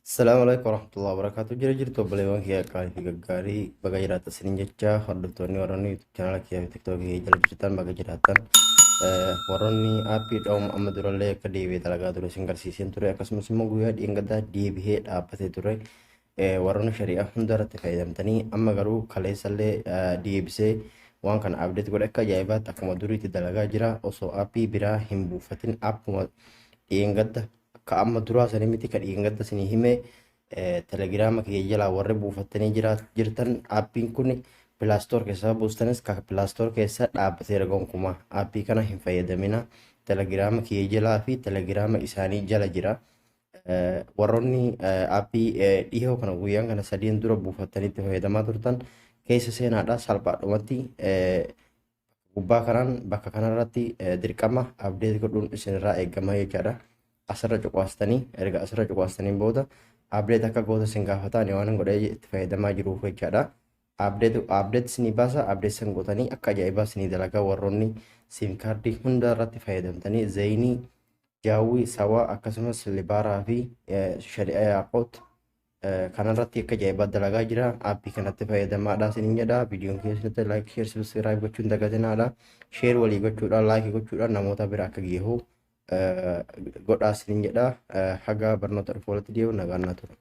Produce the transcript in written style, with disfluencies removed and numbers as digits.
Assalamu alaikum warahmatullahi wabarakatuh. Jira jirtu obboleewwan kiyya qaalii fi gaggaarii, baga jiraattan isiniin jecha. Hordoftoonni warroonni YouTube channel kiyya fi TikTok kiyya jala jirtan, baga jiraattan. Warroonni aappii dha'uun amma durallee akka deebi'ee dalagaa ture isin garsiiseen ture, akkasumas immoo guyyaa dheengaddaa deebi'ee dhaabbatee ture. Warroonni shari'aa hunda irratti fayyadamtanii, amma garuu kaleessallee deebisee waan kana update godhe, akka ajaa'ibaatti akkuma duriitti dalagaa jira. Osoo aappii biraa hin buufatin, aappuma dheengadda ka amma duraa sanii miti, ka dheengadda isinii hime, telegiraama kiyya jalaa warri buufattanii jirtan, aappiin kun Play Store keessaa buustanis, ka Play Store keessa dhaabbateera. Gonkumaa aappii kana hin fayyadamina. Telegiraama kiyya jalaa fi telegiraama isaanii jala jira. Warroonni aappii dhihoo kana guyyaan kana sadiin dura buufattanii itti fayyadamaa turtan, keessa seenaadha. Salphaadhumatti gubbaa kanaan bakka kanarratti dirqama update godhuun isinirraa eegama jechaadha. Asirra cuqaastanii, erga asirra cuqaastaniin booda update akka goota isin gaafataa. Ani waan godhee itti fayyadamaa jiruuf jechaadha. Update update isinii baasa, update san gootanii akka ajaa'ibaa isinii dalagaa. Warroonni SIM kaardii hunda irratti fayyadamtanii, Zainii, Jawwy, Sawaa, akkasumas Lebara fi Shari'aa Yaaqoot kanarratti akka ajaa'ibaa dalagaa jira. Aappii kanatti fayyadamaadha isiniin jedha. Viidiyoon keessatti like, share, subscribe gochuun dagatinaadha. Share walii gochuudhaan, like gochuudhaan namoota bira akka geehu godhaa isiniin jedha. Haga barnoota dhufu walitti deebi'u nagaan naa tura.